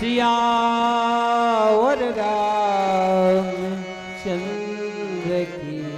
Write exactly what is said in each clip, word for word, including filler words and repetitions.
सियावर रामचंद्र की जय।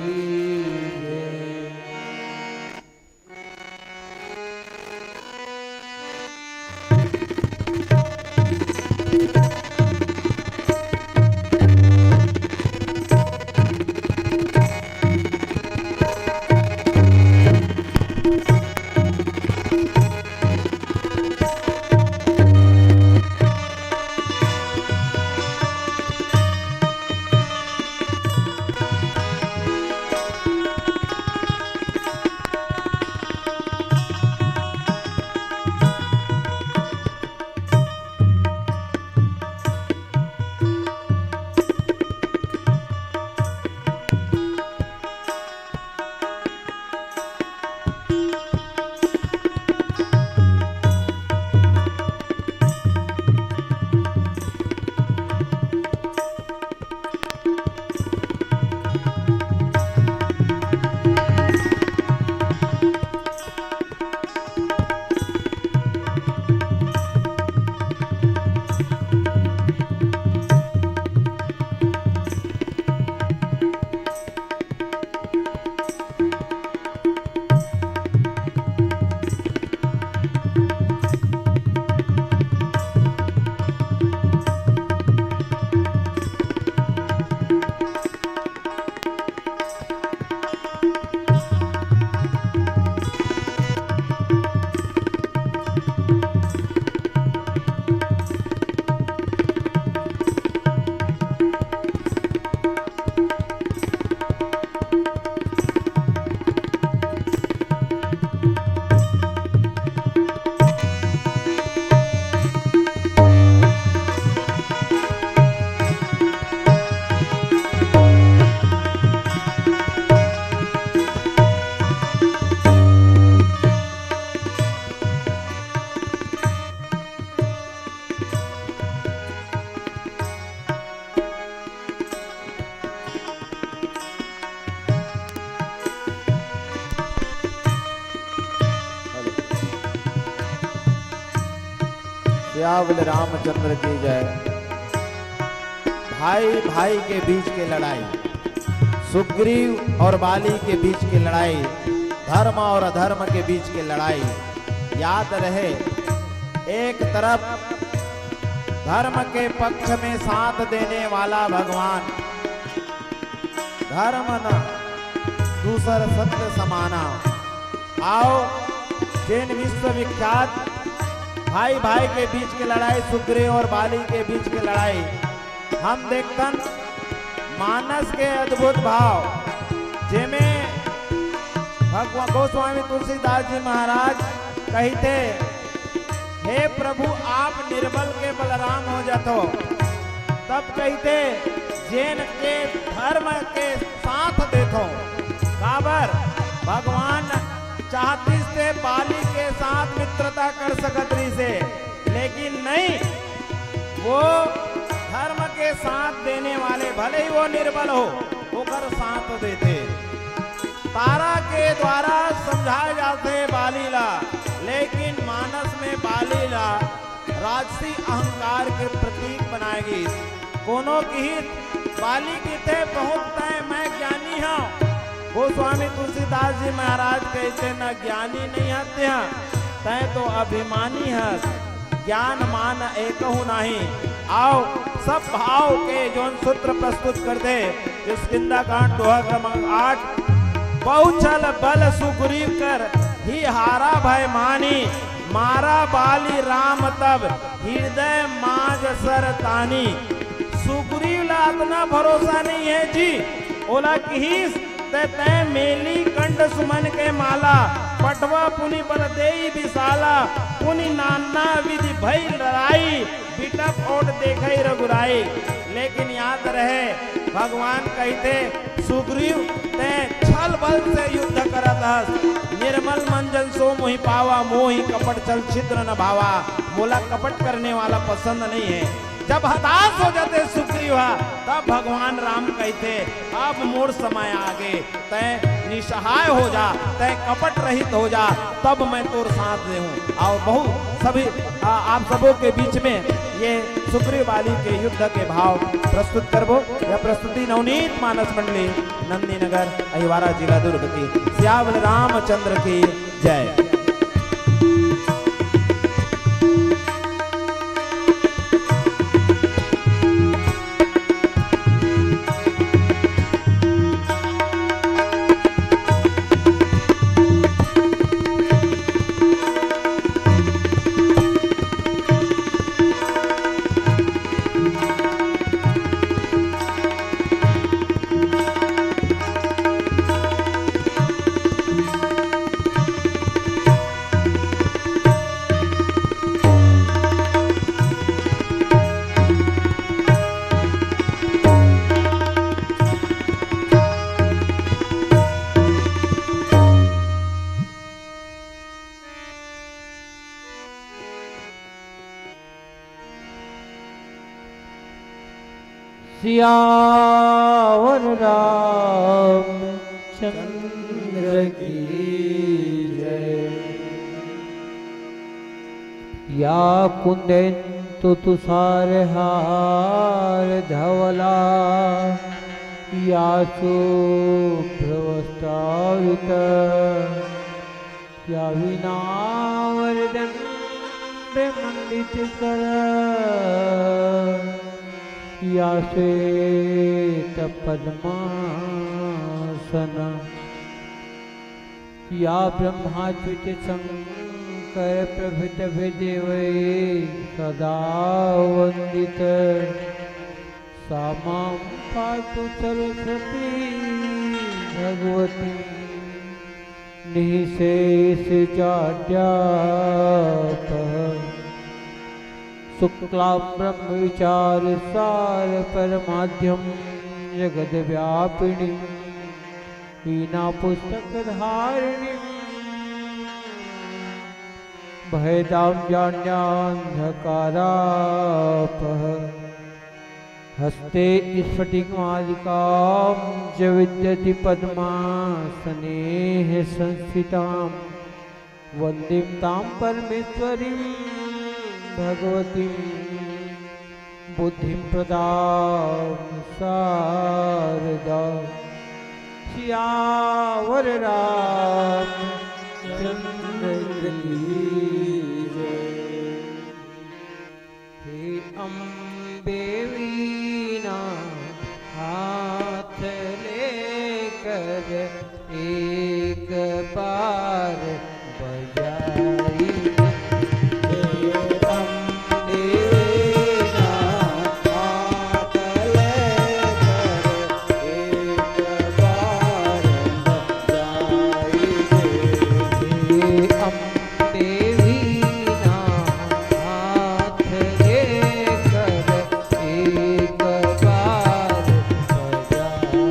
सियावर रामचंद्र की जय। भाई भाई के बीच की लड़ाई, सुग्रीव और बाली के बीच की लड़ाई, धर्म और अधर्म के बीच की लड़ाई। याद रहे, एक तरफ धर्म के पक्ष में साथ देने वाला भगवान, धर्म न दूसर सत्य समाना। आओ, जेन विश्वविख्यात भाई भाई के बीच के लड़ाई, सुग्रीव और बाली के बीच के लड़ाई, हम देखतन मानस के अद्भुत भाव, जेमे भगवान गोस्वामी तुलसीदास जी महाराज कहिथे, "हे प्रभु, आप निर्बल के बलराम हो जाथो।" तब कहिथे, "जेन के धर्म के साथ देथो।" काबर? भगवान चाहतिस ते बाली के साथ मित्रता कर सकत रहिसे, लेकिन नहीं, वो धर्म के साथ देने वाले, भले ही वो निर्बल हो, ओकर साथ देथे। तारा के द्वारा समझाए जाथे बाली ला, लेकिन मानस में बाली ला राजसी अहंकार के प्रतीक बनाए गीस। कोनो किहिस, बाली किथे, "बहुत तय मैं ज्ञानी हूँ।" गोस्वामी तुलसीदास जी महाराज कहिथे, "न ज्ञानी नहीं हत्या, तय तो अभिमानी हस।" ज्ञान मान एकहु नाही। आओ, सब भाव के जोन सूत्र प्रस्तुत करथे, किष्किंधा कांड दोहा क्रमांक आठ, "बहु छल बल सुग्रीव कर, ही हारा भय मानी, मारा बाली राम तब, हृदय माज सर तानी।" सुग्रीव ला अतना भरोसा नहीं है जी, ओला किहिस, "ते तय मेली कंठ सुमन के माला, पटवा पुनि बल देई विसाला, पुनि नाना विधि भई लड़ाई, बिटप ओट देखई रघुराई।" लेकिन याद रहे, भगवान कहिथे, "सुग्रीव, तय छल बल से युद्ध करत हस, निर्मल मन जन सो मोहि पावा, मोहि कपट छल छिद्र न भावा।" मोला कपट करने वाला पसंद नहीं है। जब हताश हो जाथे सुग्रीव ह, तब भगवान राम कहिथे, "अब मोर समय आगे, तय निसहाय हो जा, तय कपट रहित हो जा, तब मैं तोर साथ देहूं।" और बहुत सभी, आ, आप सबों के बीच में ये सुग्रीव बाली के युद्ध के भाव प्रस्तुत करबो। यह प्रस्तुति नवनीत मानस मंडली, नंदीनगर, अहिवारा, जिला दुर्ग की। सियावर रामचंद्र की जय। सियावर रामचंद्र की जय। या कुंदेंदु तुषार हार धवला, या शुभ्र वस्त्रावृत, या वीणा वरदंड मंडित कर, या श्वेत पद्मासन, या ब्रह्मा च्युत शंकर प्रभृत देवै सदा वंदित। सा मां पातु सरस्वती भगवती निःशेषजाड्यापः। शुक्लां ब्रह्मविचारसारपरमाद्यं जगद्व्यापिनीं वीणापुस्तकधारिणीं भयदां जाड्यान्धकारापः। हस्ते स्फटिकमणिकां च विद्यति पद्मासने संस्थिताम्। वन्दें तां परमेश्वरीं भगवतीं बुद्धिं प्रदां शारदा। सियावर रामचंद्र की जय। हे अम्बे वीणा हाथ लेकर एक बार बजाई। हे अम्बे वीणा हाथ लेकर एक बार बजाई। हे अम्बे वीणा हाथ लेकर एक बार बजाई।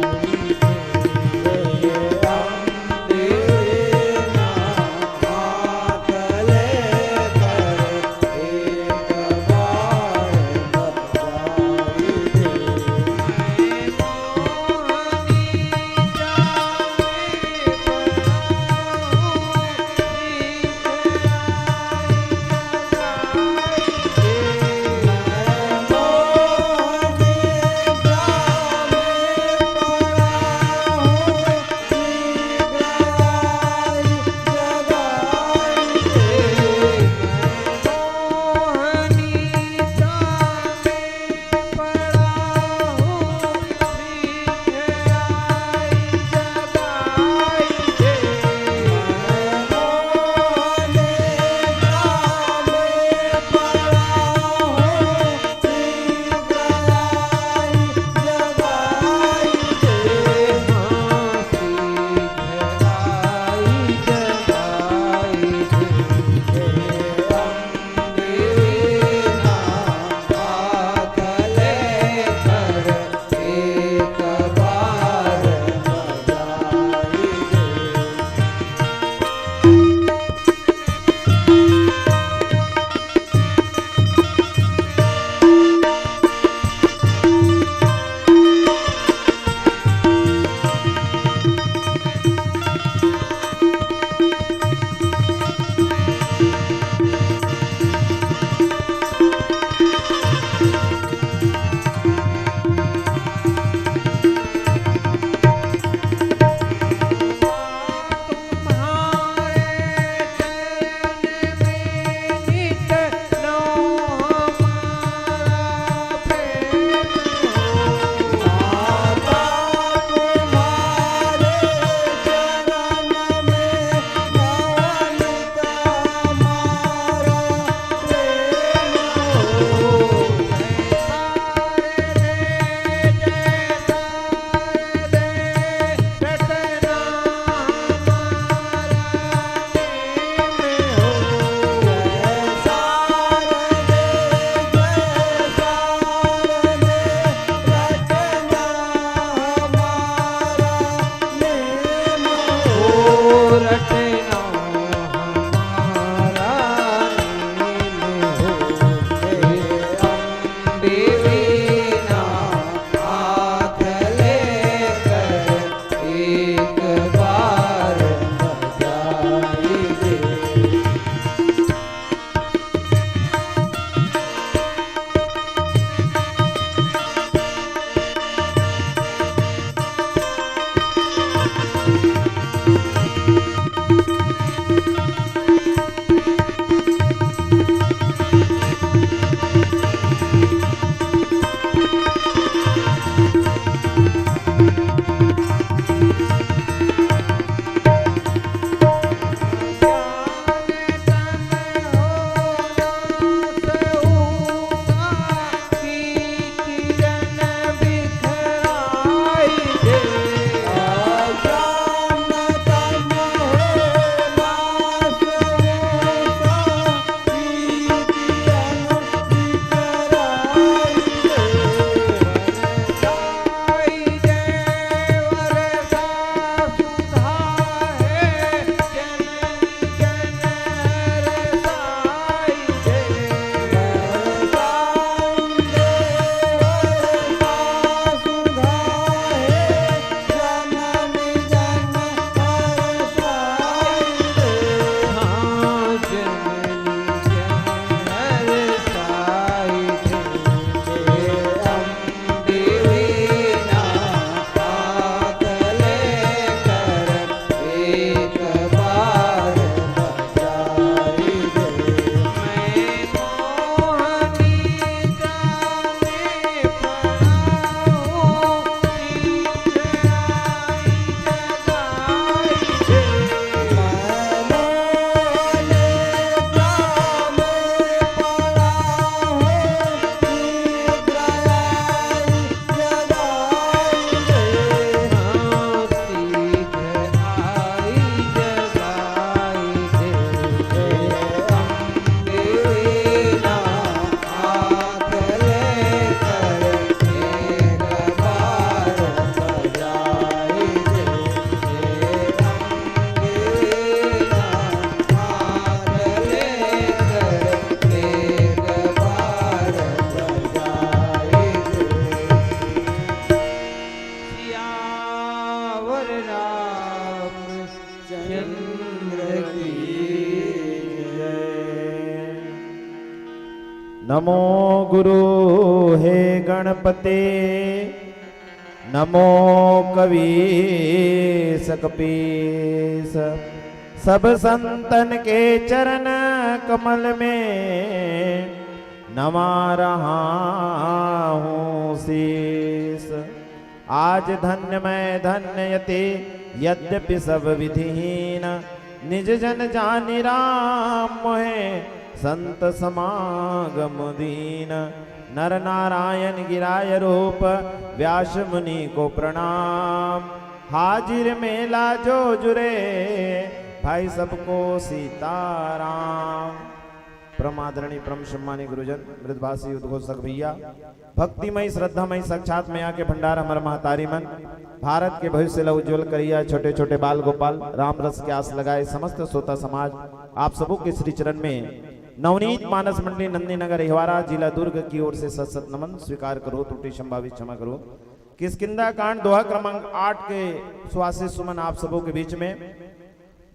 नमो गुरु हे गणपते, नमो कवीस कपीस। सब संतन के चरण कमल में नवा रहा हूँ शीस। आज धन्य मैं धन्य यति, यद्यपि सब विधिहीन। निज जन जानि राम मोहे, संत समागम दीन। नर नारायण गिराय रूप, व्यास मुनि को प्रणाम। हाजिर मेला जो जुरे, भाई सबको सीताराम। परम आदरणीय, परम सम्मानी गुरुजन, मृदभाषी उद्घोषक भैया, भक्तिमय, श्रद्धामय, साक्षात मैया के भंडार हमर महतारी मन, भारत के भविष्य ला उज्जवल करिया, छोटे छोटे बाल गोपाल, राम रस के आस लगाए समस्त श्रोता समाज, आप सबो के श्री चरण में नवनीत मानस मंडली नंदी नगर अहिवारा, जिला दुर्ग की ओर से सत सत नमन स्वीकार करो, त्रुटि संभावित क्षमा करो। किष्किंधा कांड दोहा क्रमांक आठ के सुहासित सुमन आप सबो के बीच में।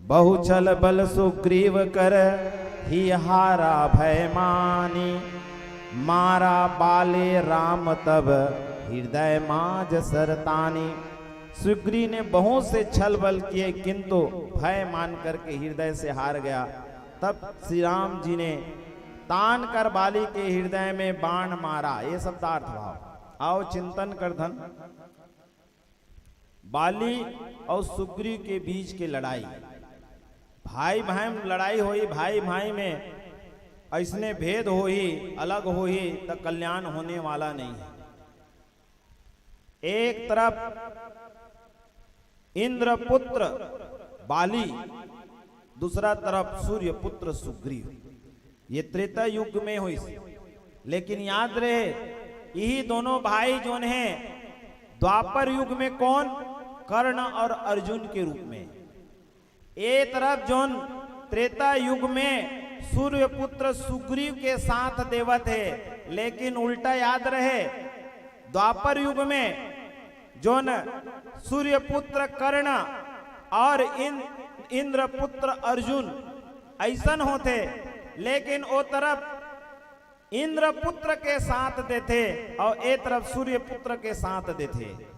बहु छल बल सुग्रीव कर, ही हारा भय मानी। मारा बाली राम तब, हृदय माज सरतानी। सुग्रीव ने बहुत से छल बल किए, किंतु भय मान करके हृदय से हार गया। तब श्री राम जी ने तान कर बाली के हृदय में बाण मारा। ये शब्दार्थ भाव। आओ चिंतन कर धन। बाली और सुग्रीव के बीच के लड़ाई, भाई भाई में लड़ाई होई, भाई भाई में ऐसने भेद होई, अलग होई, त कल्याण होने वाला नहीं है। एक तरफ इंद्रपुत्र बाली, दूसरा तरफ सूर्यपुत्र सुग्रीव। ये त्रेता युग में होइस, लेकिन याद रहे, यही दोनों भाई जोन हैं द्वापर युग में कौन, कर्ण और अर्जुन के रूप में। ए तरफ जोन त्रेता युग में सूर्यपुत्र सुग्रीव के साथ देवत हे, लेकिन उल्टा याद रहे, द्वापर युग में जोन सूर्यपुत्र कर्ण और इन-, इंद्रपुत्र अर्जुन ऐसन होथे, लेकिन ओ तरफ इंद्रपुत्र के साथ देथे और ए तरफ सूर्यपुत्र के साथ देथे।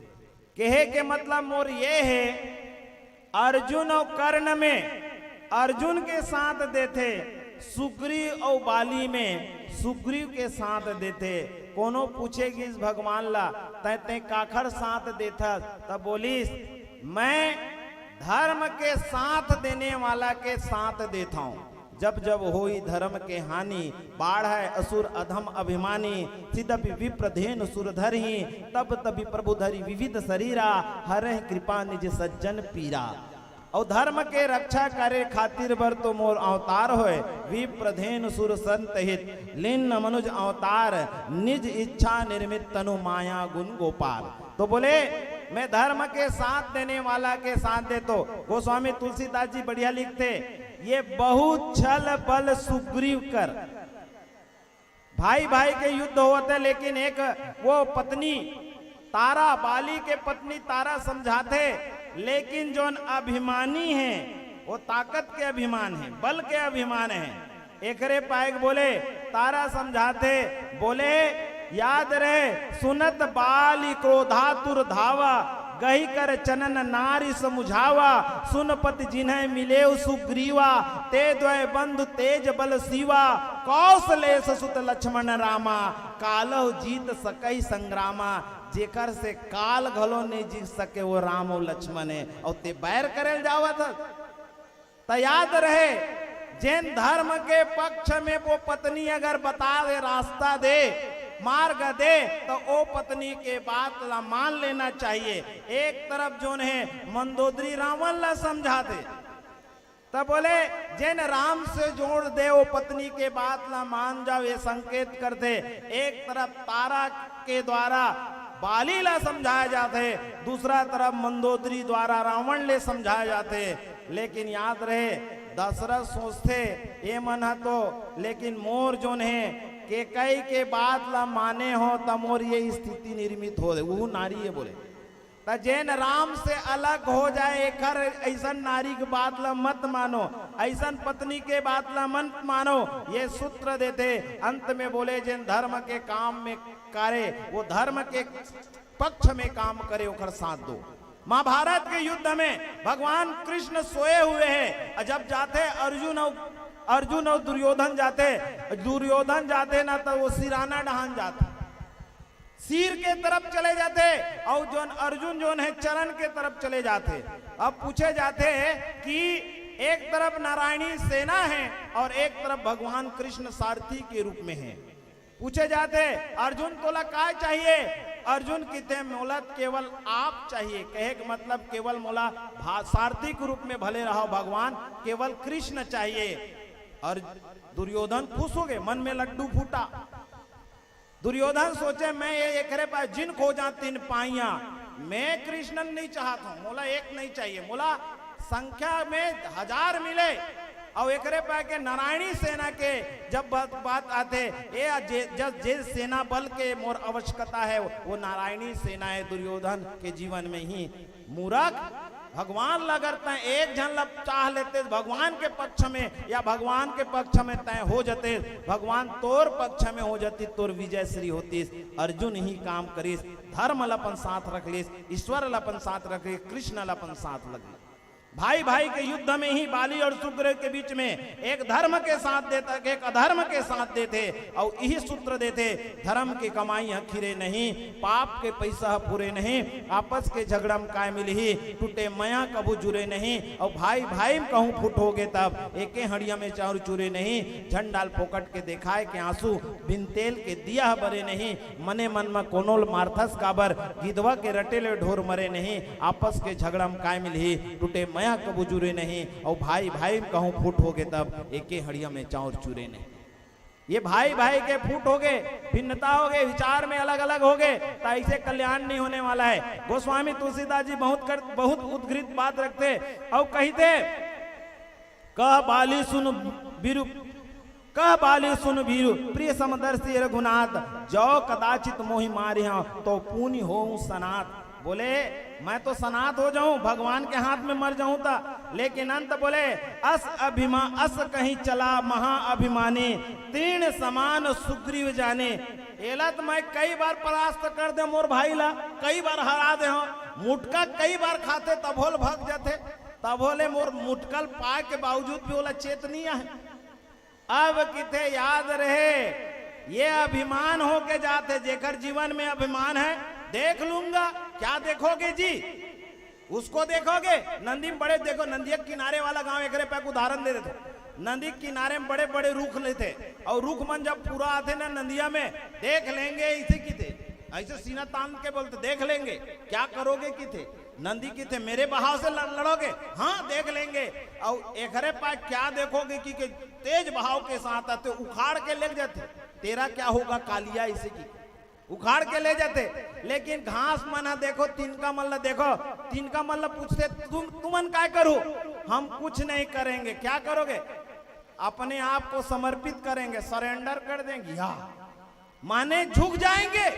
कहे के मतलब मोर ये हे, अर्जुन और कर्ण में अर्जुन के साथ देथे, सुग्रीव और बाली में सुग्रीव के साथ देथे। कोनो पूछे गिस भगवान ला, "तैं, तैं काखर साथ देथस?" तब बोलिस, "मैं धर्म के साथ देने वाला के साथ देथौं।" जब जब होई धर्म के हानि, बाढ़ै असुर अधम अभिमानी। सिदपि विप्र धेनु सुर धरहीं, तब तपि प्रभु धरि विविध सरीरा, हरहि कृपा निज सज्जन पीरा। और धर्म के रक्षा करे खातिर बर तो मोर अवतार होय, विप्र धेनु सुर संत हित, लीन मनुज अवतार, निज इच्छा निर्मित तनु माया गुण गोपाल। तो बोले, मैं धर्म के साथ देने वाला के साथ देथौं। गोस्वामी तुलसीदास जी बढ़िया लिखथे, ये बहु छल बल सुग्रीव कर। भाई भाई के युद्ध होवत हे, लेकिन एक वो पत्नी तारा, बाली के पत्नी तारा समझाथे, लेकिन जोन अभिमानी हे, वो ताकत के अभिमान हे, बल के अभिमान हे। एकरे पाएक बोले, तारा समझाथे, बोले, याद रहे, सुनत बाली क्रोधातुर धावा, गहि कर चनन नारि समुझावा। सुन पति जिन्हैं मिलेउ सुग्रीवा, ते द्वै बंधु तेज बल सीवा। कौसलेस सुत लक्ष्मण रामा, कालहु जीत सकहि संग्रामा। जेकर से काल घलो नहीं जीत सके, वो राम और लक्ष्मण हे, और ते बैर करे ल जावत हस। त याद रहे, जेन धर्म के पक्ष में वो पत्नी अगर बता दे, रास्ता दे, मार्ग दे, त ओ पत्नी के बात ला मान लेना चाहिए। एक तरफ जोन हे, मंदोदरी रावण ला समझाथे, त बोले, जेन राम से जोड़ दे, ओ पत्नी के बात ला मान जाव, ये संकेत करथे। एक तरफ तारा के द्वारा बाली ला समझाए जाथे, दूसरा तरफ मंदोदरी द्वारा रावण ले समझाए जाथे। लेकिन याद रहे, दशरथ सोचथे, "ए मन ह तो, लेकिन मोर जोन हे, केकई के बात ला माने हों, त मोर ये स्थिति निर्मित हो दे।" उहू नारी हे बोले। त जेन राम से अलग हो जाए, एकर अइसन नारी के बात ला मत मानो। अइसन पत्नी के बात ला मन मानो, ये सूत्र देथे। अंत में बोले, जेन धर्म के काम में करे, वो धर्म के पक्ष में काम करे, ओकर साथ दो। महाभारत के युद्ध में भगवान कृष्ण सोए हुए हैं, और जब जाते अर्जुन और, अर्जुन और दुर्योधन जाते, दुर्योधन जाते ना, तो वो सिराना डहान जाते, सिर के तरफ चले जाते, और जोन अर्जुन जोन है, चरण के तरफ चले जाते। अब पूछे जाते कि एक तरफ नारायणी सेना है और एक तरफ भगवान कृष्ण सारथी के रूप में है। पूछे जाते, अर्जुन, तोला काय चाहिए? अर्जुन किथे, मोला केवल आप चाहिए। कहे के मतलब, केवल मोला भा-, सारथी के रूप में भले रहो भगवान, केवल कृष्ण चाहिए। और दुर्योधन खुश हो गए, मन में लड्डू फूटा। दुर्योधन सोचे, मैं ये एकरे पास जिन खोजा तिन पाइया, मैं कृष्णन नहीं चाहत हूँ, मोला एक नहीं चाहिए, मोला संख्या में हजार मिले। और एकरे पास के नारायणी सेना के जब बात, बात आते, ए, जे, जब जे सेना बल के मोर आवश्यकता है, वो नारायणी सेना है। दुर्योधन के जीवन में ही मूरख, भगवान ला अगर तैं एक झन ला चाह लेते भगवान के पक्ष में, या भगवान के पक्ष में तैं हो जते, भगवान तोर पक्ष में हो जती, तोर विजय श्री होतीस। अर्जुन ही काम करिस, धर्म ला अपन साथ रख लिस, ईश्वर ला अपन साथ रख लिस, कृष्ण ला अपन साथ रख लिस। भाई भाई के युद्ध में ही बाली और सुग्रीव के बीच में एक धर्म के साथ देता, एक अधर्म के साथ देते, और यही सूत्र देते, धर्म के कमाई ह खिरे नहीं, पाप के पैसा ह पूरे नहीं, आपस के झगड़ा में काय मिलही, टूटे मया कभू जुरे नहीं, और भाई भाई में कहूँ फुट हो गए तब, एके हड़िया में चाउर चूरे नहीं, झंडाल फोकट के देखाए के आंसू, बिन तेल के दिया ह बरे नहीं, मने मन म कोनो ल मारथस काबर, गिदवा के रटे ले ढोर मरे नहीं, आपस के झगड़ा म काय मिलही, टूटे मया कभू जुरे नहीं, अउ भाई भाई म कहूँ फूट होगे तब, एके हड़िया में चाउर चूरे नहीं। ये भाई भाई के फूट होगे, भिन्नता होगे, विचार में अलग अलग होगे, त ऐसे कल्याण नहीं होने वाला है। गोस्वामी तुलसीदास जी बहुत कर, बहुत उद्घृत बात रखते, अउ कहिते, कह बाली सुन बीरु, कह बाली सुन बीरु, प्रिय समदर्शी रघुनाथ, जो कदाचित मोहि मारिहौं, तो पुनि होऊं सनाथ। बोले, मैं तो सनाथ हो जाऊं, भगवान के हाथ में मर जाऊं ता, लेकिन अंत बोले, अस अभिमा-, अस कहीं चला महा अभिमानी, तीर्ण समान सुग्रीव जानी। एला त मैं कई बार परास्त कर दे मोर भाई ला, कई बार हरा दे हौं, मुटका कई बार खाथे, तभो ल भग जाथे, तभो ले मोर मुटका ल पाए के बावजूद भी ओला चेत नहीं आहे। अब किथे याद रहे, ये अभिमान होके जाथे, जेकर जीवन में अभिमान है, देख लूंगा। क्या देखोगे जी? उसको देखोगे? नंदी में बड़े, देखो, नंदिया किनारे वाला गांव, एकरे पे एक उदाहरण दे देथों। नंदी किनारे में बड़े बड़े रुख लेथे, और रुख मन जब पूरा आथे ना नंदिया में, देख लेंगे, ऐसे किथे, ऐसे सीना तान के बोलते, देख लेंगे। क्या करोगे किथे? नंदी किथे, मेरे बहाव से लड़-, लड़ोगे? हाँ, देख लेंगे। और एकरे पास क्या देखोगे कि, कि तेज बहाव के साथ आथे, उखाड़ के ले जाथे। तेरा क्या होगा कालिया, इसे की उखाड़ के ले जाथे। लेकिन घास मन ह देखो, तिनका मन ला देखो, तिनका मन ला पूछथे, तुम, तुमन काय करो? हम कुछ नहीं करेंगे। क्या करोगे? अपने आप को समर्पित करेंगे, सरेंडर कर देंगे। या माने झुक जाएंगे।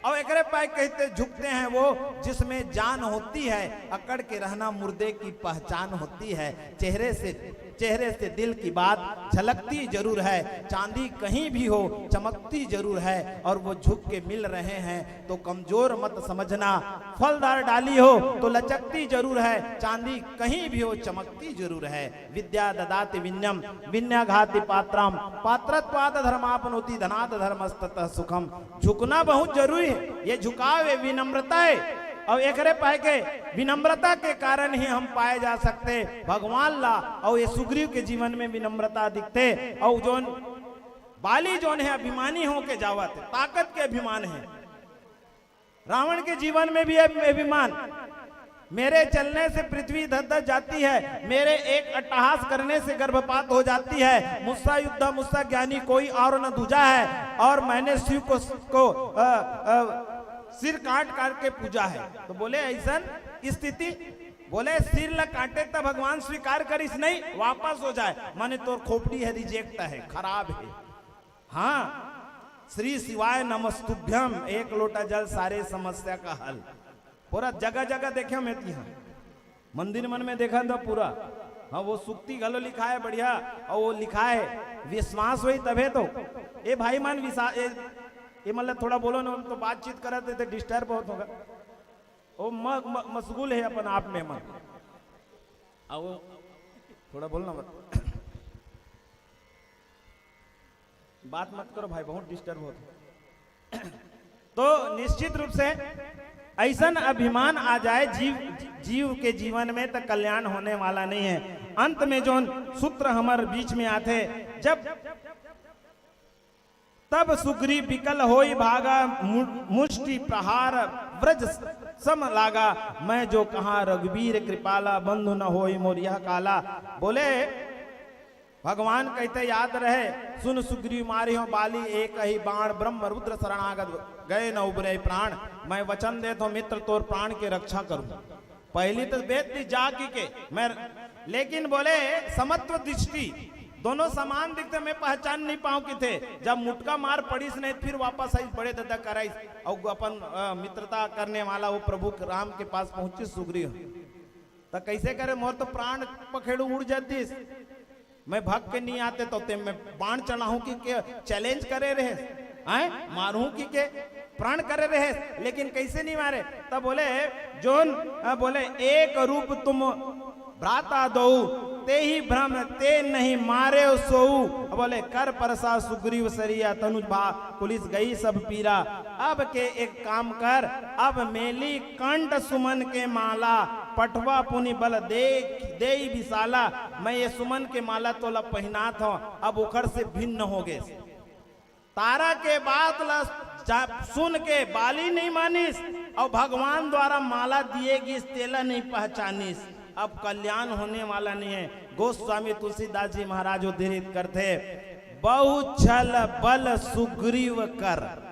और एकरे पाए कहते, झुकते हैं वो जिसमें जान होती है, अकड़ के रहना मुर्दे की पहचान होती है। चेहरे से, चेहरे से दिल की बात झलकती जरूर है, चांदी कहीं भी हो चमकती जरूर है, और वो झुक के मिल रहे हैं तो कमजोर मत समझना। फलदार डाली हो तो लचकती जरूर है, चांदी कहीं भी हो चमकती जरूर है। विद्या ददाति विनयम, विनयाघाति पात्रम, पात्रत्वाद धर्मापनोति, धनाद धर्मस्ततः सुखम। झुकना बहुत जरूरी है, ये झुकाव है, विनम्रता है। और एकरे पाए के विनम्रता के कारण ही हम पाए जा सकते भगवान ला। और ये सुग्रीव के जीवन में विनम्रता दिखते। और जोन बाली जोन है, अभिमानी होके जावत, ताकत के अभिमान है। रावण के जीवन में भी अब अभिमान, मेरे चलने से पृथ्वी धधध जाती है, मेरे एक अट्टहास करने से गर्भपात हो जाती है। मुझसा युद्धा मुझसा ज्ञानी कोई और न दूजा है, और मैंने शिव को, को अ, अ, सिर काट काट के पूजा है। तो बोले ऐसन स्थिति, बोले सिर ला काटे त भगवान स्वीकार करिस नहीं, वापस हो जाए, माने तोर खोपड़ी है, रिजेक्ट है, खराब है। हाँ, श्री शिवाय नमस्तुभ्यम, एक लोटा जल, सारे समस्या का हल। पूरा जगह जगह देखे मैं तिहाँ, मंदिर मन में देखा तो पूरा हाँ, वो सूक्ति घलो लिखाय हे, बढ़िया, अउ वो लिखाय हे, विश्वास होही तभे तो। ए भाई मन, विसा-, ए, ए मतलब थोड़ा बोलो ना, हम तो बातचीत करत हे, तो डिस्टर्ब बहुत होगा। वो म-, म-, मशगूल हे अपन आप में मन। अउ वो थोड़ा बोलना मत। बात मत करो भाई, बहुत डिस्टर्ब होत हे। तो निश्चित रूप से अइसन अभिमान आ जाय जीव, जीव के जीवन में, तो कल्याण होने वाला नहीं है। अंत में जोन सूत्र हमर बीच में आथे, जब तब सुग्रीव विकल होई भागा, मु-, मुष्टि प्रहार ब्रज सम लागा, मैं जो कहा रघुबीर कृपाला, बंधु न होई मोर यह काला। बोले, भगवान कहिथे याद रहे, सुन सुग्रीव मारिहौं बाली एक ही बाण, ब्रह्म रुद्र शरणागत गए न उबरे प्राण। मैं वचन देत हौं मित्र, तोर प्राण के रक्षा करूं। पहली तो बेत दी जा की के, मैं, लेकिन बोले समत्व दृष्टि, दोनों समान दिखथे, मैं पहचान नहीं पाऊं किथे। जब मुटका मार पड़िस नहीं, फिर वापस आइस बड़े ददा करा आइस, अउ अपन, अ, मित्रता करने वाला वो प्रभु राम के पास पहुंचिस सुग्रीव। त कइसे करे, मोर तो प्राण पखेड़ू उड़ जातिस। मैं भग के नहीं आते तो ते मैं बाण चलाहूं कि के चैलेंज करे रहे, हैं, मारूं कि के प्रण करे रहे, लेकिन कइसे नहीं मारे? तब बोले, जोन, अ, बोले, एक रूप तुम भ्राता दो, ते ही भ्रम ते नहीं मारे सोऊ। बोले, कर परसा सुग्रीव सरिया, तनुज भा पुलिस गई सब पीरा। अब के एक काम कर, अब मेली कंठ सुमन के माला, पठवा पुनि बल दे, देई विशाला। मैं ये सुमन के माला तोला पहिनात हौं, अब ओकर से भिन्न हो गे। तारा के बात ला जा-, सुन के बाली नहीं मानिस, अउ भगवान द्वारा माला दिए गिस, तेला नहीं पहचानिस। अब कल्याण होने वाला नहीं है। गोस्वामी तुलसीदास जी महाराज उद्धृत करथे, बहु छल बल सुग्रीव कर।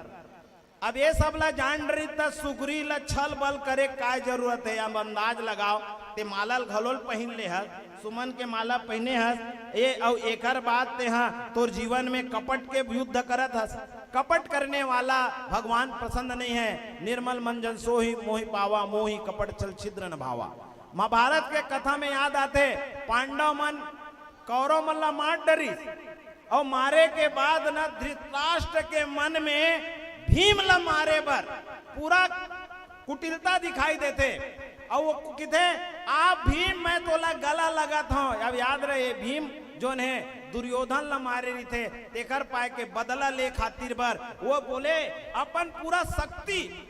अब ये सब ला जान रही त सुग्रीव ला छल बल करे काय जरूरत है? अब अंदाज लगाओ, ते माला ल घलो ल पहिन ले हस, सुमन के माला पहिने हस, ए, अउ एकर बाद ते हा तोर जीवन में कपट के युद्ध करत हस। कपट करने वाला भगवान पसंद नहीं है। निर्मल मन जन सोई मोहि पावा, मोहि कपट छल छिद्र न भावा। महाभारत के कथा में याद आथे, पांडव मन कौरव मन ला मार डरिस, अउ मारे के बाद न धृतराष्ट्र के मन में भीम ला मारे बर पूरा कुटिलता दिखाई देथे। अउ वो किथे, "आ भीम, मैं तोला गला लगत हौं।" अब याद रहे, भीम जोन हे दुर्योधन ला मारे रहिथे, तेकर पाय के बदला ले खातिर बर वो बोले, अपन पूरा शक्ति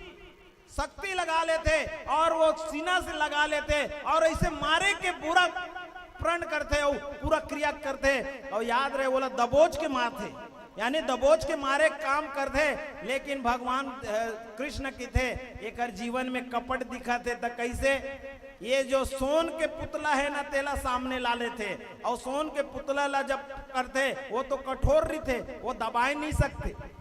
शक्ति लगा लेथे अउ वो सीना से लगा लेथे अउ अइसे मारे के पूरा प्रण करथे अउ पूरा क्रिया करथे। अउ याद रहे, ओला दबोच के मारथे, यानी दबोच के मारे काम करथे। लेकिन भगवान, अ, कृष्ण किथे, एकर जीवन में कपट दिखत हे, त कइसे? ये जो सोन के पुतला हे ना, तेला सामने ला लेथे, अउ सोन के पुतला ला जब करथे, वो तो कठोर रहिथे, वो दबाए नहीं सकथे।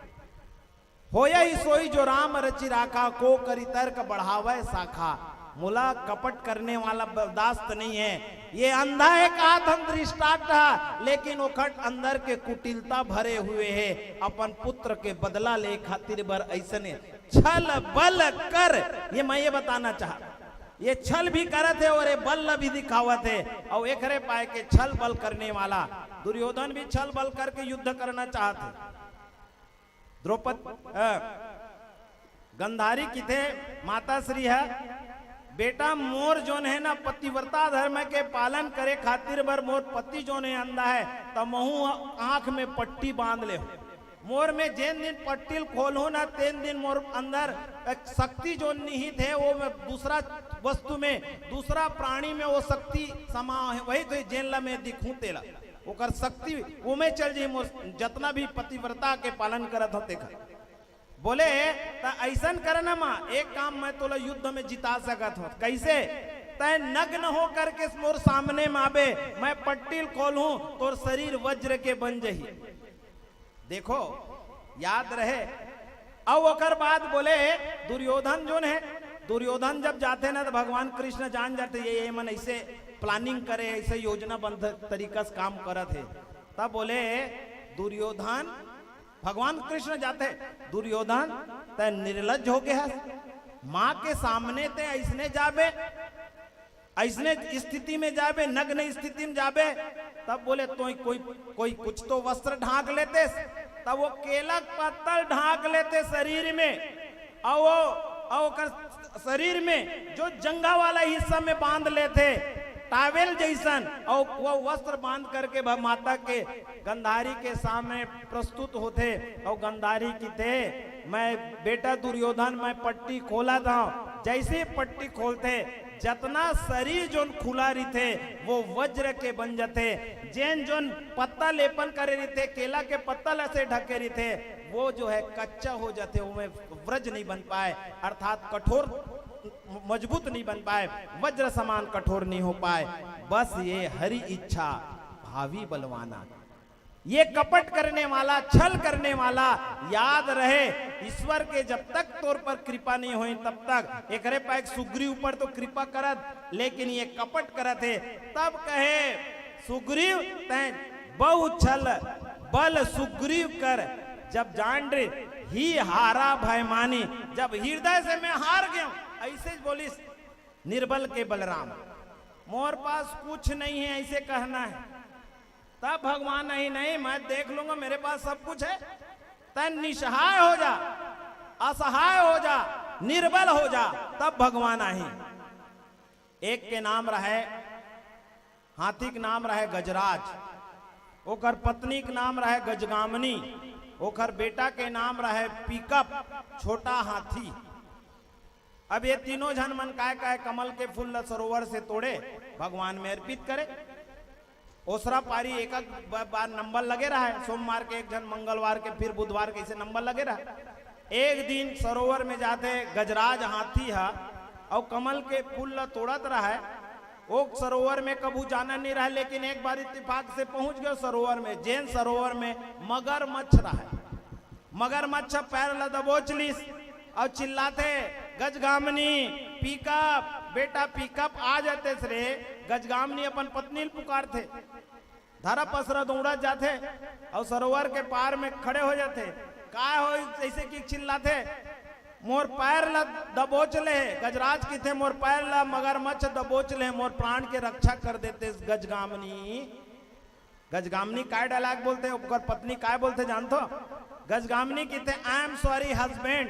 होय ही सोई जो राम रचि राखा, को करि तर्क बढ़ावै शाखा। मोला कपट करने वाला बर्दाश्त नहीं है। ये अंधा हे का धन धृष्टांत, लेकिन ओखर अंदर के कुटिलता भरे हुए हे। अपन पुत्र के बदला ले खातिर बर अइसने छल बल कर, ये मैं ये बताना चाह, ये छल भी करत हे अउ ये बल भी दिखावत हे। अउ एकरे पाय के छल बल करने वाला दुर्योधन भी छल बल करके युद्ध करना चाहत हे। द्रौपद, अ, गंधारी किथे माता श्री ह, "बेटा, मोर जोन हे ना, पतिव्रता धर्म के पालन करे खातिर बर मोर पति जोन हे अंधा हे, त महू आंख में पट्टी बांध ले। मोर में जेन दिन पट्टी ल खोलहूं ना, तेन दिन मोर अंदर एक शक्ति जोन निहित हे, वो मैं दूसरा वस्तु में, दूसरा प्राणी में वो शक्ति समा हे, वही तो जेन ला मैं दिखूं तेला।" ओकर शक्ति ओमे चल जाही, मोर जतना भी पतिव्रता के पालन करत हौं तेखर। बोले, "त अइसन कर न माँ, एक काम मैं तोला युद्ध में जिता सकत हौं।" "कइसे?" "तैं नग्न हो करके मोर सामने में आबे, मैं पट्टी ल खोलहूं, तोर शरीर वज्र के बन जही।" देखो, याद रहे। अउ ओकर बाद बोले, दुर्योधन जोन हे, दुर्योधन जब जाथे ना, त भगवान कृष्ण जान जाथे, ये, ये मन अइसे planning करे, अइसे योजनाबद्ध तरीका से काम करत हे। तब बोले दुर्योधन, भगवान कृष्ण जाथे, "दुर्योधन, तैं निर्लज्ज हो गे हस, माँ के सामने तैं अइसने जाबे?" अइसने स्थिति में जाबे, नग्न स्थिति में जाबे, तब बोले, "तो कोई, कोई कुछ तो वस्त्र ढांक लेते।" तब वो केला के पत्ता ल ढांक लेते शरीर में, अउ वो, अउ ओकर शरीर में जो जंघा वाला हिस्सा में बांध लेते, टावेल जइसन, अउ वो वस्त्र बांध करके भ-, माता के गंधारी के सामने प्रस्तुत होते, अउ गंधारी किथे, "मैं बेटा दुर्योधन, मैं पट्टी खोलत हंव।" जइसे ही पट्टी खोलते, जतना शरीर जोन खुला रहिथे, वो वज्र के बन जाथे। जेन जोन पत्ता लेपन करे रहिथे, केला के पत्ता ल से ढके रहिथे, वो जो है कच्चा हो जाथे, ओमे वज्र नहीं बन पाए, अर्थात कठोर, मजबूत नहीं बन पाए, वज्र समान कठोर नहीं हो पाए। बस ये हरि इच्छा भावी बलवाना। ये कपट करने वाला, छल करने वाला, याद रहे, ईश्वर के जब तक तोर पर कृपा नहीं होई तब तक। एकरे पाए सुग्रीव पर तो कृपा करत, लेकिन ये कपट करत हे। तब कहे सुग्रीव, तैं बहु छल बल सुग्रीव कर, जब जान रे ही हारा भय मानी, जब हृदय से मैं हार गया हूं, ऐसे बोलिस निर्बल के बलराम, "मोर पास कुछ नहीं है," ऐसे कहना है। तब भगवान, "नहीं, नहीं, मैं देख लूंगा, मेरे पास सब कुछ है।" तैं निसहाय हो जा, असहाय हो जा, निर्बल हो जा, तब भगवान आही। एक के नाम रहे, हाथी के नाम रहे गजराज, ओकर पत्नी के नाम रहे गजगामनी, ओकर बेटा के नाम रहे पीकप, छोटा हाथी। अब ये तीनों झन मन काय काय कमल के फूल ल सरोवर से तोड़े, भगवान में अर्पित करे। ओसरा पारी एक एक ब-, बार नंबर लगे रहा है, सोमवार के एक झन, मंगलवार के, फिर बुधवार के, ऐसे नंबर लगे रहा। एक दिन सरोवर में जाथे गजराज हाथी ह, अउ कमल के फूल ल तोड़त रहा है। ओ सरोवर में कभू जाना नहीं रहा, लेकिन एक बार इत्तेफाक से पहुंच गए सरोवर में, जेन सरोवर में मगरमच्छ रहा है। मगरमच्छ पैर ल दबोच लिस अउ चिल्लाथे, "गजगामनी, पीकप, बेटा पीकप, आ जाते रे।" गजगामनी अपन पत्नी ल पुकारथे, धरा पसरा दौड़त जाथे अउ सरोवर के पार में खड़े हो जाथे। "काय हो?" ऐसे कि चिल्लाथे, "मोर पैर ल दबोच ले।" गजराज किथे, "मोर पैर ल मगरमच्छ दबोच ले, मोर प्राण के रक्षा कर देते गजगामनी।" गजगामनी काय डायलॉग बोलथे, ओकर पत्नी काय बोलथे जानथो? गजगामनी किथे, "I am sorry husband,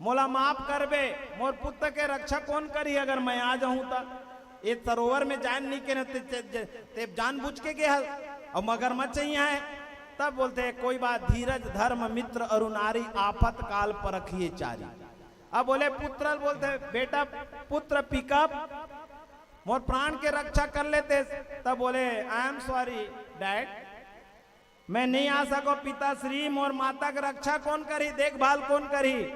मोला माफ करबे, मोर पुत्र के रक्षा कौन करही अगर मैं आ जाऊं त? ये सरोवर में जान नहीं के न ते, ते, ते, ते जानबूझ के गे हस।" अउ मगरमच्छ ही है। तब बोलथे, "कोई बात, धीरज धर्म मित्र अरु नारी, आफत काल परखिए चारी।" अब बोले पुत्र, बोलथे, "बेटा पुत्र पीकप, मोर प्राण के रक्षा कर लेते।" तब बोले, "I am sorry dad, मैं नहीं आ सको पिताश्री, मोर माता के रक्षा कौन करही, देखभाल कौन करही?"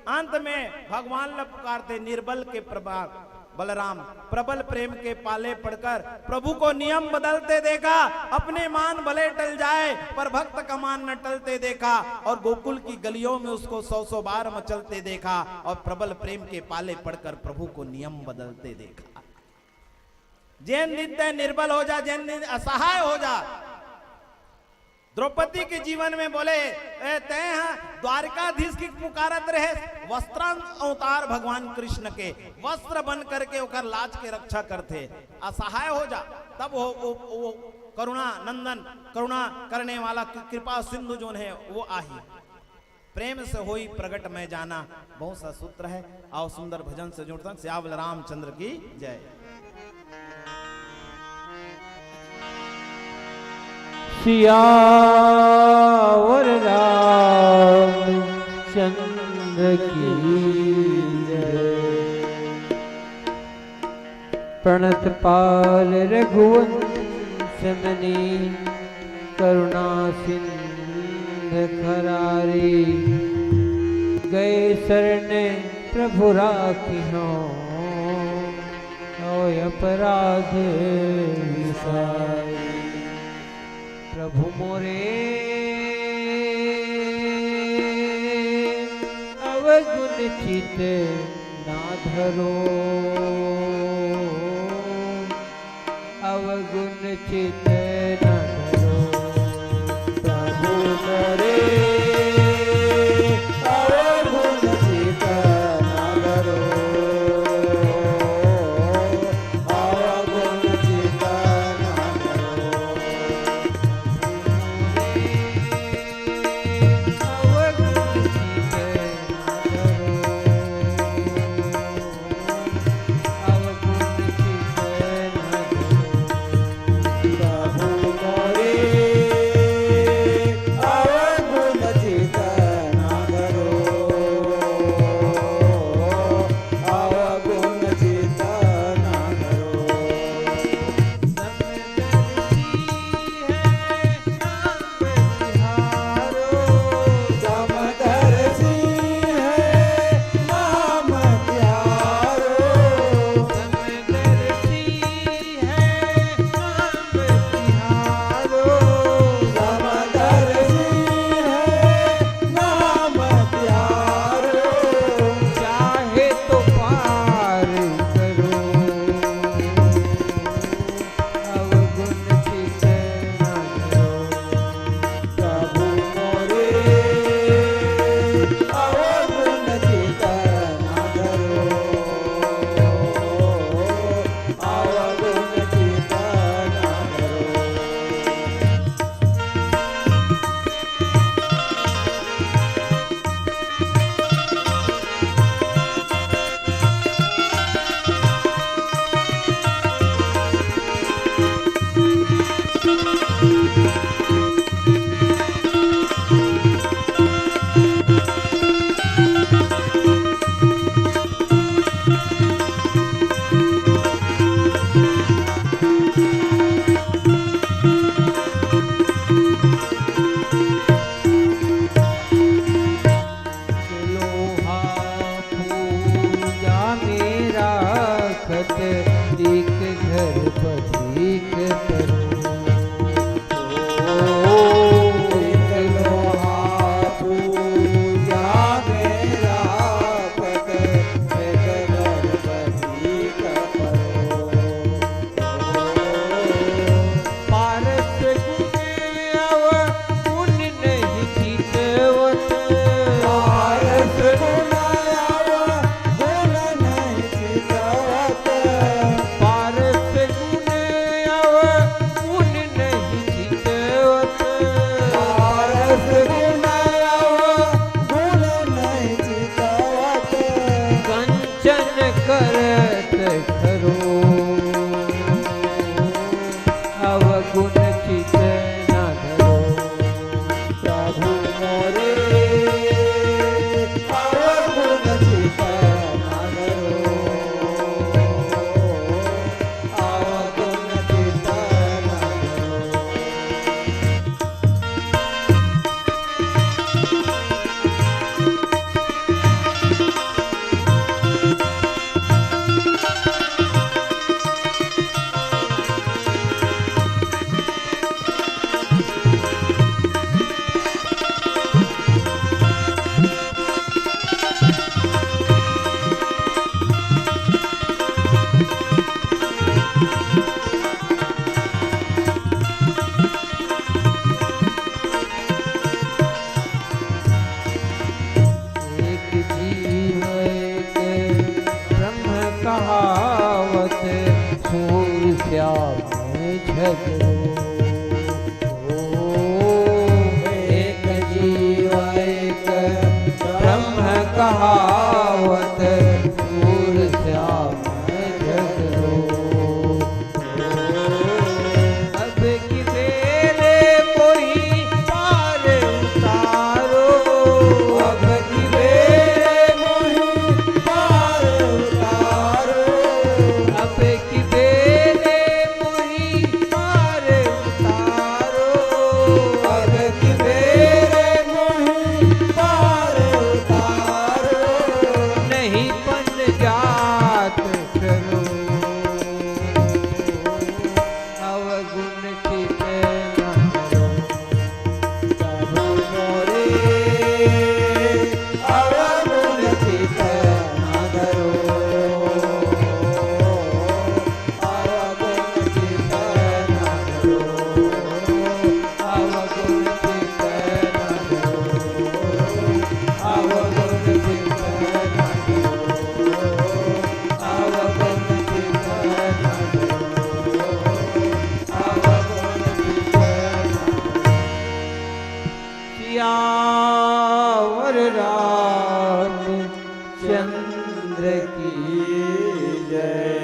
अंत में भगवान ल पुकारथे, निर्बल के प्रभा-, बलराम प्रबल प्रेम के पाले पड़कर प्रभु को नियम बदलते देखा, अपने मान भले टल जाए पर भक्त का मान न टलते देखा, और गोकुल की गलियों में उसको सौ सौ बार मचलते देखा, और प्रबल प्रेम के पाले पड़कर प्रभु को नियम बदलते देखा। जेन दिन तैं निर्बल हो जा, जेन दिन असहाय हो जा। द्रौपदी के जीवन में बोले, "ए, तैं ह द्वारिकाधीश की पुकारत रहे, वस्त्रांत अवतार भगवान कृष्ण के, वस्त्र बन करके ओकर लाज के रक्षा करथे, असहाय हो जा।" तब वो, वो, वो करुणा नंदन, करुणा करने वाला, कृपा सिंधु जोन है, वो आही। प्रेम से होई प्रगट मैं जाना, बहुत सा सूत्र है। आओ सुंदर भजन से जुड़तन। सियावल रामचंद्र की जय। सियावर रामचंद्र की जय। प्रणत पाल रघुवंश मनी, करुणा सिंध खरारी। गए शरण प्रभु राखिहो, होय अपराध विसारी। प्रभु मोरे अवगुण चित ना धरो, अवगुण चित ना धरो। प्रभु मोरे अवगुण चित ना धरो। एक घर बधिक करो। ओ, एक लोहा पूजा में राखत, एक घर बधिक करो। पारस गुण अवगुण नहीं चितवत। पारस गुण अवगुण नहीं चितवत। पारस गुण अवगुण नहीं चितवत। पारस गुण अवगुण नहीं चितवत। कंचन करत खरो। अवगुण चित न धरो। प्रभु मोरे, अवगुण चित न धरो। अवगुण चित न धरो। एक जीव एक ब्रह्म कहावत, सूर श्याम झगड़ो। ओ, एक जीव एक ब्रह्म कहावत, सूर श्याम झगड़ो। अब की बेरे मोही पार उतारो। अब की बेरे मोही पार उतारो। अब की बेरे मोही पार उतारो। अब की बेरे मोही पार उतारो। नहीं पन जात करो। अवगुण चित न धरो। प्रभु मोरे, अवगुण चित न धरो। अवगुण चित न धरो। अवगुण चित न धरो। अवगुण चित न धरो। अवगुण चित न धरो। अवगुण चित न धरो। सियावर रामचंद्र की जय।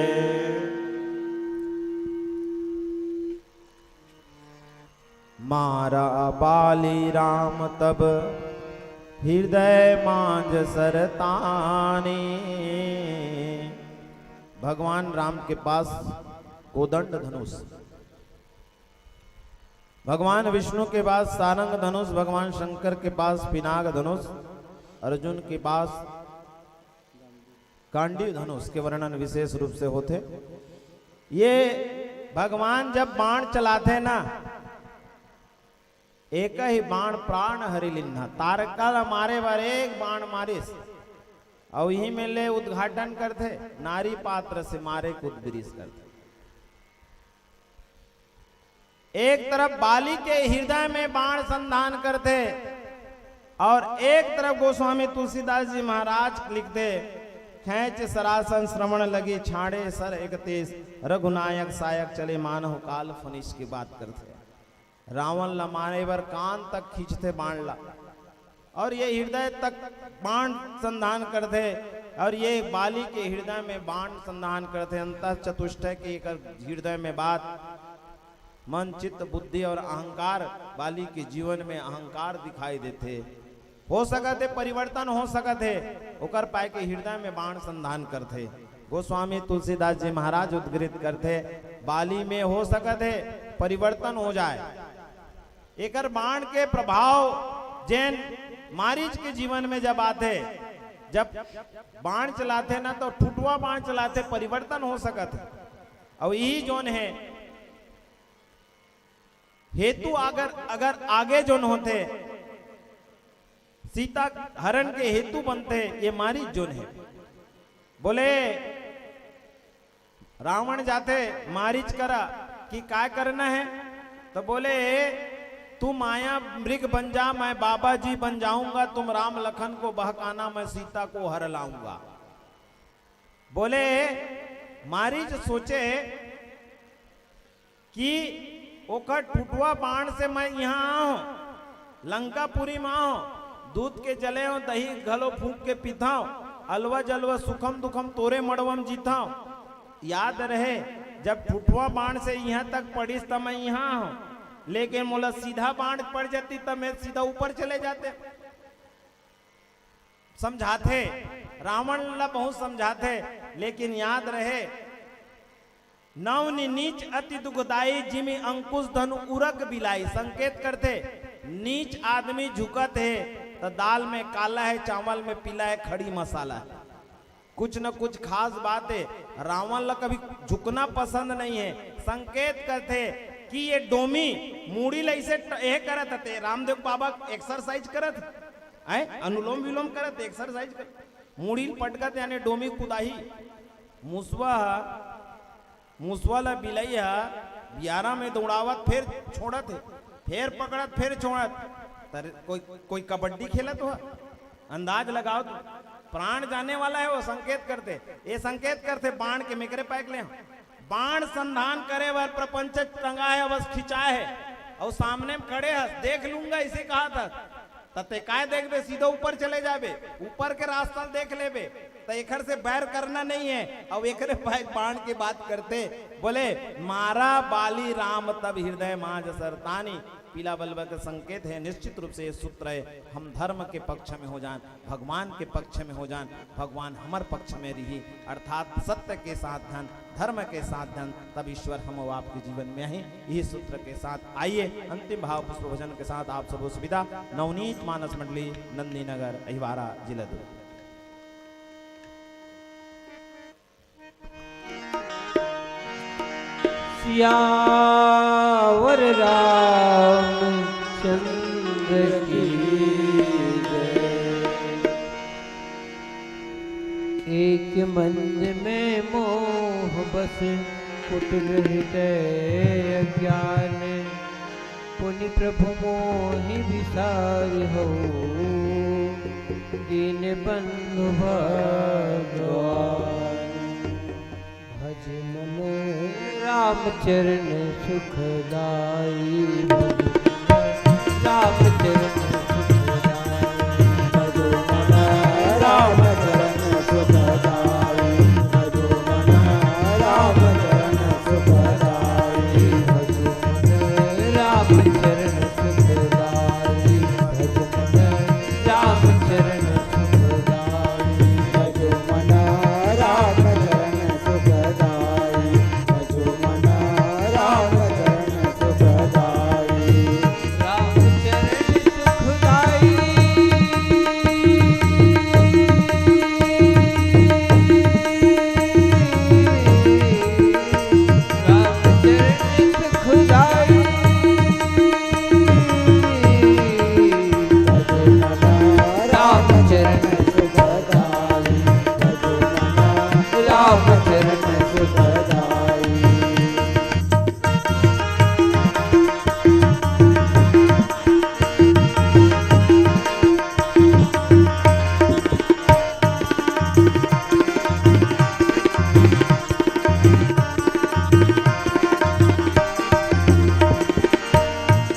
मारा बाली राम तब हृदय मांझ सरतानी। भगवान राम के पास कोदंड धनुष, भगवान विष्णु के पास सारंग धनुष, भगवान शंकर के पास पिनाक धनुष, अर्जुन के पास गांडीव धनुष के वर्णन विशेष रूप से होथे। ये भगवान जब बाण चलाथे ना, एक ही बाण प्राण हरि लिन्हा। तारका ल मारे बर एक बाण मारिस, अउ इही में ले उद्घाटन करथे, नारी पात्र से मारे कुद बिरिस करथे। एक तरफ बाली के हृदय में बाण संधान करथे अउ एक तरफ गोस्वामी तुलसीदास जी महाराज लिखथे, "खेंच सरासन श्रवण लगी छाड़े सर एक तेज, रघुनायक सायक चले मानव काल फनिश" की बात करथे। रावण ला मारे बर कान तक खींचथे बाण ला, अउ ये हृदय तक बाण संधान करथे, अउ ये बाली के हृदय में बाण संधान करथे। अंतः चतुष्टय के एकर हृदय में बात, मन, चित्त, बुद्धि अउ अहंकार, बाली के जीवन में अहंकार दिखाई देथे। हो सकत हे परिवर्तन हो सकत हे, ओकर पाय के हृदय में बाण संधान करथे। गोस्वामी तुलसीदास जी महाराज उद्गृत करथे, बाली में हो सकत हे परिवर्तन हो जाए। एकर बाण के प्रभाव जेन मारीच के जीवन में जब आथे, जब बाण चलाथे ना, तो ठुटवा बाण चलाथे, परिवर्तन हो सकत हे। अउ यही जोन हे, हेतु अगर, अगर आगे जोन होथे, सीता हरण के हेतु बनथे, ये मारीच जोन हे। बोले, रावण जाथे मारीच करा कि काय करना हे, तो बोले, "तू माया मृग बन जा, मैं बाबा जी बन जाऊंगा, तुम राम लखन को बहकाना, मैं सीता को हर लाऊंगा।" बोले, मारीच सोचे कि ओकर ठुटवा बाण से मैं इहाँ आव हँव, लंकापुरी म आव हँव, दूध के जले हँव, दही घलो फूँक के पीथँव, अलवा जलवा सुखम दुखम तोरे मड़वा म जीथँव। याद रहे, जब ठुटवा बाण से इहाँ तक पड़िस त मैं इहाँ आव हँव, लेकिन मोला सीधा बाण पड़ जाती त मैं सीधा ऊपर चले जाते। समझाथे, रावण ला बहुत समझाथे, लेकिन याद रहे, नव नि नीच अति दुखदाई, जिमि अंकुश धनु उरग बिलाई। संकेत करथे, नीच आदमी झुकत हे, त दाल में काला हे, चावल में पीला हे, खड़ी मसाला हे। कुछ न कुछ खास बात हे। रावण ला कभी झुकना पसंद नहीं हे। संकेत करथे कि ये डोमी मुड़ी ला इसे ट-, ये करत हते, रामदेव बाबा एक्सरसाइज करत हे, अनुलोम विलोम करत, एक्सरसाइज करत, मुड़ी ल पटकत, यानी डोमी कुदाही। मुसवा ह, मुसवा ल बिलई ह बियारा में दौड़ावत, फेर छोड़त हे, फेर पकड़त, फेर छोड़त। तर कोई, कोई कबड्डी खेलत हो, अंदाज लगाओ तो। प्राण जाने वाला हे, वो संकेत करथे, ये संकेत करथे बाण के, मेकरे पायक ले। बाण संधान करे बर प्रपंच टंगा हे, बस खिंचाए हे, अउ सामने में खड़े हस, देख लूंगा, इसे कहा था। त ते काय देखबे, सीधा ऊपर चले जाबे, ऊपर के रास्ता ल देख लेबे। त एखर से बैर करना नहीं हे। अउ एकरे पायक बाण के बात करथे, बोले, "मारा बाली राम तब हृदय माझ सरतानी।" पीला बलवा के संकेत हे। निश्चित रूप से ये सूत्र हे, हम धर्म के पक्ष में हो जान, भगवान के पक्ष में हो जान, भगवान हमर पक्ष में रही, अर्थात सत्य के साथ धन, धर्म के साथ धन, तब ईश्वर हम अउ आपके जीवन में आही। यही सूत्र के साथ आइए, अंतिम भाव पुष्प भजन के साथ आप सबो से विदा। नवनीत मानस मंडली, नंदीनगर, अहिवारा, जिला दुर्ग। सियावर रामचंद्र की जय। एक मन में मोह बस कुटिल हृदय अज्ञान, पुनि प्रभु मोहि विसार हो, दीन बंधु भगवान। भज मन रामचरण सुखदाई, भज मन रामचरण सुखदाई। भज मन रामचरण सुखदाई, भज मन रामचरण सुखदाई, भज मन रामचरण सुखदाई, भज मन रामचरण सुखदाई। भज मन रामचरण सुखदाई, भज मन रामचरण सुखदाई। रामचरण सुखदाई। रामचरण सुखदाई। भज मन रामचरण सुखदाई, भज मन रामचरण सुखदाई।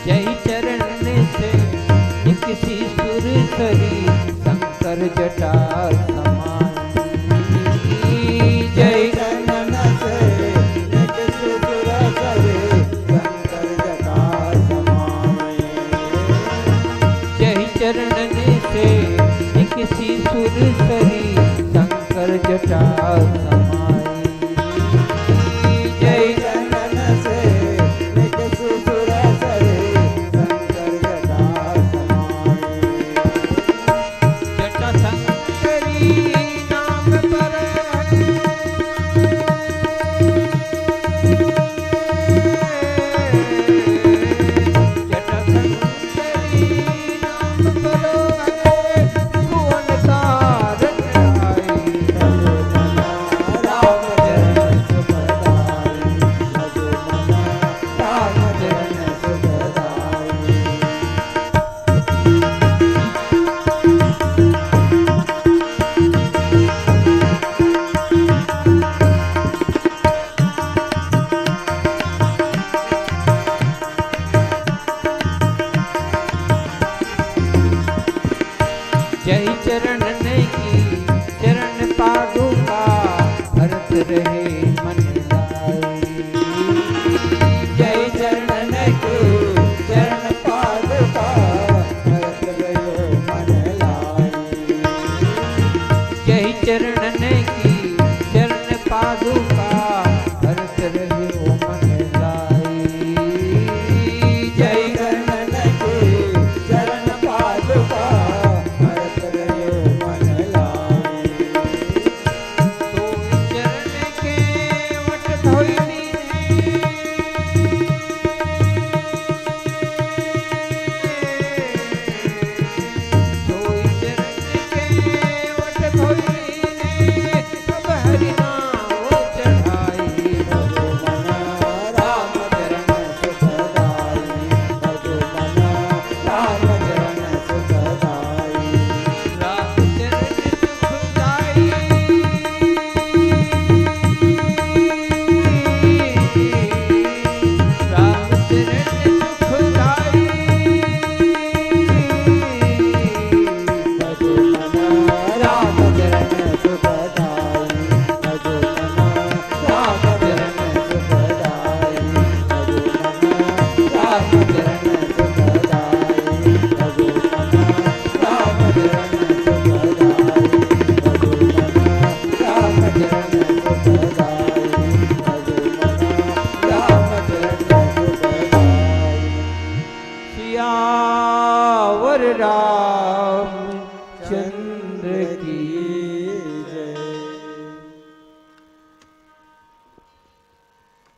जय चरण से निकसी सुर सरी, शंकर जटा समाई। जय चरण से निकसी सुर सरी, शंकर जटा समाई। जय चरण से निकसी सुर सरी, शंकर जटा समाई। जय चरण से निकसी सुर सरी, शंकर जटा समाई। जटा शंकरी